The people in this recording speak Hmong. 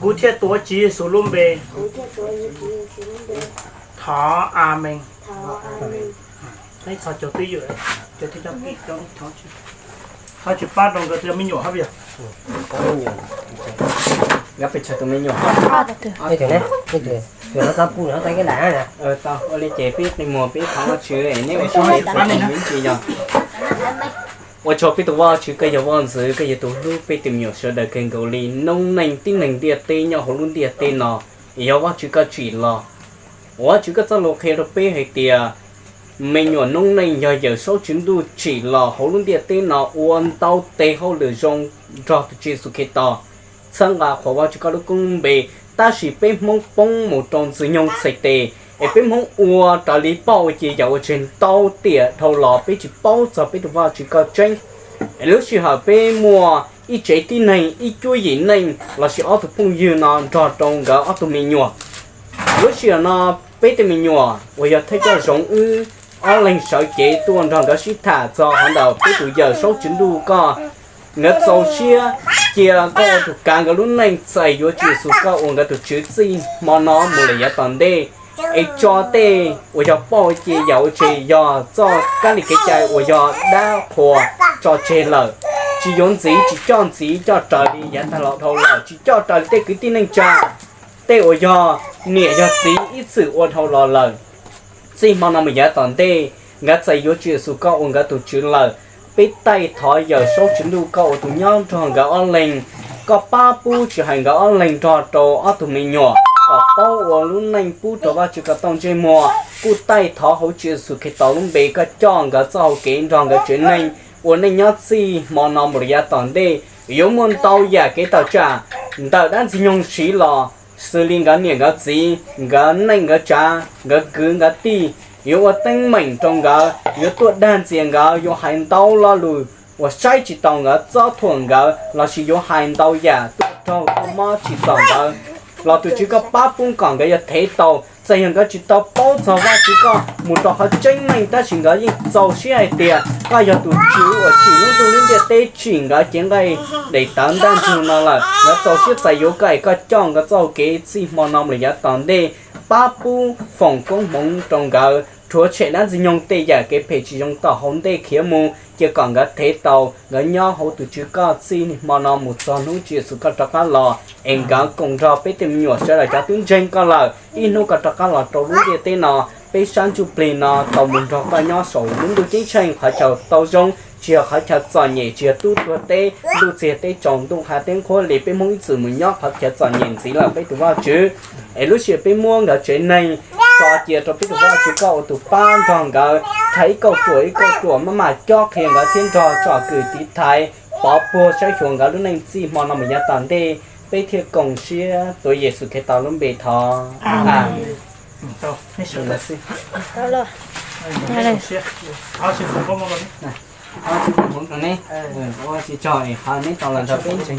Kuv thiaj tuav Tswv Yexus lub npe. Thov, Amees. Neb txhos caug twj ywm, caug twj ywm, thov Tswv pab rau nkawd tus me nyuam hab yog. Nkawd pes tsawg tus me nyuam? Ua li ces peb qi muag peb thov Vajtswv, neb ua siab peb txhais tus me ntsis yog. Ua tsaug peb tus Vajtswv, koj yog Vaj ntxwv, koj yog tus hlub peb tus me nyuam sawv daws kawg nkaus li. Noob neej tib neeg ntiaj teb nyob hauv lub ntiaj teb no, yog Vajtswv koj tsim los. Vajtswv koj txoj lus qhia rau peb hais tias me nyuam noob neej yog Yawm Saub Tswv Ntuj tsim los hauv lub ntiaj teb no ua ntau tes hauj lwm zoo nrog tus Tswv Yexus Khetos txhawb nqa qhuas Vajtswv koj lub koob lub npe. Tab sis peb Hmoob poob mus rau Ntxwg Nyoog txhais tes, es peb Hmoob ua raws li pauj ua cia yam ua tseg ntau tiam dhau los, peb tsis paub txog peb tus Vajtswv koj tseeb. Es lub sij hawm peb muaj ib tsev tib neeg, ib cuab yim neej lossis ob tug phooj ywg no nrog rau nkawd ob tug me nyuam. Lub sij hawm no peb tej me nyuam uas yog thawj coj zoov wb ob leeg sawv cev tuaj nrog nkawd sib tham txog qhov ntawm peb tus Yawm Saub Tswv Ntuj koj. Nkawd txaus siab cia koj ua tus kav nkawd lub neej, txais yuav Tswv Yexus koj ua nkawd tus Tswv txij hmo no mus lawm yav tom ntej. Es tso tej uas yog pauj cia yam ua tseg, yog txoj kab li kev cai uas yog dab qhuas tso tseg lawm, tsis yuav ntxiv, tsis coj ntxiv, coj raws li yav tag los dhau lawm, tsis coj raws li tej kwv tij neej tsa, tej uas yog niam yog txiv ib txwm ua dhau los lawm. Txij hmo no mus yav tom ntej, nkawd txais yuav Tswv Yexus koj ua nkawd tus Tswv lawm. Peb taij thov Yawm Saub Tswv Ntuj koj ua tus nyob nrog nkawd ob leeg, koj pab pub tsis hais nkawd ob leeg nrog rau ob tug me nyuam kom paub ua lub neej pub rau Vajtswv kom tau ntsej muag. Kuj taij thov hauv Tswv Yexus Khetos lub npe koj coj nkawd txoj hau kev nrog nkawd tsev neeg ua neej nyob txij hmo no mus rau yav tom ntej. Yuav muaj ntau yam kev tawm tsam ntawm dab Ntxwg Nyoog siv los, xws li nkawd niam nkawd txiv, nkawd neej nkawd tsav, nkawd kwv nkawd tij, yuav ua teeb meem rau nkawd, yuav tuaj dag ntxias nkawd, yuav hais ntau lo lus uas saib tsis taus nkawd, txob thuam nkawd, lossis yuav hais ntau yam tuaj raug tuaj mob tsim txom nkawd, los tus Tswv koj pab pub kom nkawd yuav thev tau. Txawm yog nkawd tsis tau paub txog Vajtswv koj mus rau qhov tseeb meej, tab sis nkawd yeej txaus siab hais tias koj yog tus Tswv uas tsim lub ntuj lub ntiaj teb, tsim nkawd cev nqaij daim tawv ntaj ntsug no lawm. Nkawd txaus siab txais yuav koj es koj coj nkawd txoj hau kev txij hmo no mus lawm yav tom ntej, pab pub foom koob hmoov rau nkawd, rhuav tshem dab Ntxwg Nyoog tej yam kev phem tsis zoo tom hauv ntej khiav mus, cia kom nkawd thev tau, nkawd nyob hauv tus Tswv koj txij hmo no mus txog hnub Tswv Yexus koj rov qab los, es nkawd koom nrog peb tej me nyuam sawv daws cov twb ntseeg koj lawm, ib hnub koj rov qab los rau lub ntiaj teb no, peb sab ntsuj plig no tau mus nrog koj nyob saum lub ntuj ceeb tsheej, qhov chaw tau zoo, tsis yog qhov chaw txom nyem, tsis yog tub tuag teb, ntuj txiag teb tsaus, ntuj qhav teb nqhuab li, peb Hmoob ib txwm mus nyob qhov chaw txom nyem ntxiv lawm peb tus Vajtswv. Es lub sij hawm peb muab nkawd tsev neeg tso cia rau peb tus Vajtswv koj ua tus pab nrog nkawd, thaiv ib kauj ruam ib kauj ruam maj mam cob qhia nkawd thiab nrog tsom kwm tiv thaiv, pov puag saib xyuas nkawd lub neej txij hmo no mus yav tom ntej. Peb thiaj koom siab tuav Yexus Khetos lub npe thov. Amees. Tsis tso es qhov neb tau los nrog peb ntseeg.